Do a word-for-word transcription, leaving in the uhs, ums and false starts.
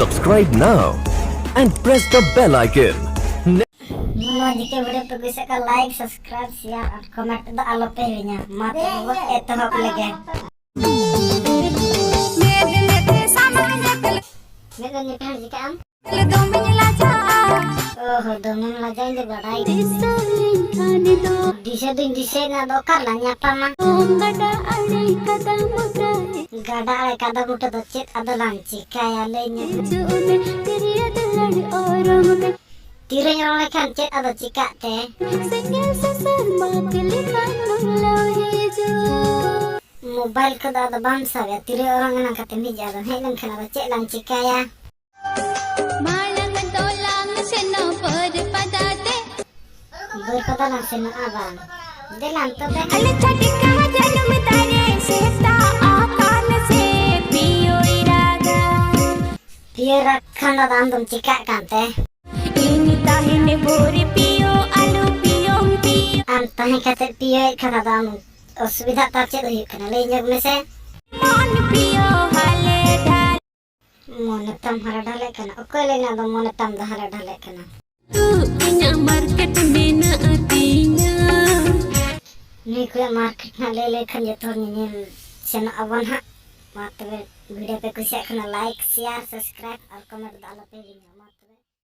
Subscribe now and press the bell icon. ᱱᱚᱣᱟ ᱡᱤᱠᱮ video ᱯᱮ ᱠᱩᱥᱤᱭᱟᱜ ᱠᱷᱟᱱ like, subscribe, share ᱟᱨ comment ᱫᱚ ᱟᱞᱚ ᱯᱮ ᱦᱤᱲᱤᱧᱟ᱾ ᱢᱟ ᱛᱚᱵᱮ ᱵᱚᱱ ᱮᱛᱚᱦᱚᱵ ᱞᱮᱜᱮ᱾ ᱢᱮᱫ ᱨᱮ ᱧᱮᱯᱮᱞ ᱪᱤᱠᱟᱹᱜ ᱟᱢ? ᱫᱚᱢᱮᱧ ᱞᱟᱡᱟᱜᱼᱟ᱾ ᱚᱦᱚ, ᱫᱚᱢᱮᱢ ᱞᱟᱡᱟᱜᱼᱟ, ᱤᱧ ᱫᱚ ᱵᱟᱰᱟᱭ᱾ ᱫᱤᱥᱟᱹ ᱞᱮᱱ ᱠᱷᱟᱱ ᱫᱚ᱾ ᱫᱤᱥᱟᱹ ᱫᱩᱧ ᱫᱤᱥᱟᱹᱭᱮᱫᱟ, ᱟᱫᱚ ᱚᱠᱟ ᱨᱮᱞᱟᱝ ᱧᱟᱯᱟᱢᱟ? ᱜᱟᱰᱟ ᱟᱲᱮ ᱠᱟᱫᱟ ᱵᱩᱴᱟᱹ᱾ ᱜᱟᱰᱟ ᱟᱲᱮ ᱠᱟᱫᱟ ᱵᱩᱴᱟᱹ ᱫᱚ ᱪᱮᱫ ᱟᱫᱚ ᱞᱟᱝ ᱪᱤᱠᱟᱹᱭᱟ, ᱞᱟᱹᱭ ᱧᱚᱜ ᱢᱮ᱾ ᱦᱤᱡᱩᱜ ᱢᱮ, ᱛᱤᱨᱭᱳ ᱫᱚ ᱞᱟᱹᱲ ᱚᱨᱚᱝ ᱢᱮ᱾ ᱛᱤᱨᱭᱳᱧ ᱚᱨᱚᱝ ᱞᱮᱠᱷᱟᱱ ᱪᱮᱫ ᱟᱫᱚ ᱪᱤᱠᱟᱹᱜ ᱛᱮ? ᱥᱮᱸᱜᱮᱞ ᱥᱟᱥᱟᱝ ᱢᱟᱜᱽ ᱞᱮᱠᱷᱟᱱ ᱞᱚᱞᱚ ᱦᱤᱡᱩᱜ᱾ ᱢᱳᱵᱟᱭᱤᱞ ᱠᱚᱫᱚ ᱟᱫᱚ ᱵᱟᱢ ᱥᱟᱵᱟ, ᱛᱤᱨᱭᱳ ᱚᱨᱚᱝ ᱮᱱᱟᱝ ᱠᱟᱛᱮᱢ ᱦᱮᱡ ᱟᱫᱚ, ᱦᱮᱡ ᱞᱮᱱᱠᱷᱟᱱ ᱟᱫᱚ ᱪᱮᱫ ᱞᱟᱝ ᱪᱤᱠᱟᱹᱭᱟ? ᱢᱟᱲᱟᱝ ᱫᱚᱞᱟᱝ ᱥᱮᱱᱚᱜ ᱵᱟᱹᱨᱯᱟᱫᱟ ᱛᱮ᱾ ᱵᱟᱹᱨᱯᱟᱫᱟ ᱞᱟᱝ ᱥᱮᱱᱚᱜᱼᱟ ᱵᱟᱝ? ᱫᱮᱞᱟᱝ ᱛᱚᱵᱮ᱾ ᱟᱞᱮ ᱪᱷᱟᱹᱴᱠᱟ ᱡᱟᱹᱱᱩᱢ ᱫᱟᱨᱮ ᱥᱮᱛᱟᱜ ᱟᱠᱟᱱ ᱥᱮ ᱯᱤᱭᱳᱭ ᱨᱟᱜᱟ᱾ ᱯᱤᱭᱳᱭ ᱨᱟᱜᱽ ᱠᱷᱟᱱ ᱫᱚ ᱟᱢ ᱫᱚᱢ ᱪᱤᱠᱟᱹᱜ ᱠᱟᱱ ᱛᱮ? ᱤᱧ ᱛᱟᱦᱮᱱ ᱵᱷᱳᱨ ᱯᱤᱭᱳ ᱟᱞᱚ ᱯᱤᱭᱳᱢ ᱯᱤᱭᱳ᱾ ᱟᱢ ᱛᱟᱦᱮᱸ ᱠᱟᱛᱮ ᱯᱤᱭᱳᱭᱮᱫ ᱠᱷᱟᱱ ᱟᱫᱚ ᱟᱢ ᱚᱥᱩᱵᱤᱫᱷᱟ ᱛᱟᱢ ᱪᱮᱫ ᱦᱩᱭᱩᱜ ᱠᱟᱱᱟ? ᱞᱟᱹᱭ ᱧᱚᱜ ᱢᱮᱥᱮ᱾ ᱢᱚᱱ ᱯᱤᱭᱳ ᱦᱟᱞᱮ ᱰᱷᱟᱞᱮ᱾ ᱢᱚᱱᱮ ᱛᱟᱢ ᱦᱟᱞᱮ ᱰᱷᱟᱞᱮᱜ ᱠᱟᱱᱟ? ᱚᱠᱚᱭ ᱞᱟᱹᱭ ᱱᱟ ᱟᱫᱚ ᱢᱚᱱᱮ ᱛᱟᱢ ᱫᱚ ᱦᱟᱞᱮ ᱰᱷᱟᱞᱮᱜ ᱠᱟᱱᱟ? ᱛᱩ ᱤᱧᱟᱹᱜ ᱢᱟᱨᱠᱮᱴ ᱢᱮᱱᱟᱜ ᱛᱤᱧᱟ᱾ ᱱᱩᱭ ᱠᱚᱭᱟᱜ ᱢᱟᱨᱠᱮᱴ ᱱᱟᱜ ᱞᱟᱹᱭ ᱞᱮᱠᱷᱟᱱ ᱡᱚᱛᱚ ᱦᱚᱲ ᱧᱮᱧᱮᱞ ᱥᱮᱱᱚᱜ ᱟᱵᱚᱱ ᱦᱟᱸᱜ᱾ ᱢᱟ ᱛᱚᱵᱮ video ᱯᱮ ᱠᱩᱥᱤᱭᱟᱜ ᱠᱷᱟᱱ like, share, subscribe ᱟᱨ comment ᱫᱚ ᱟᱞᱚ ᱯᱮ ᱦᱤᱲᱤᱧᱟ᱾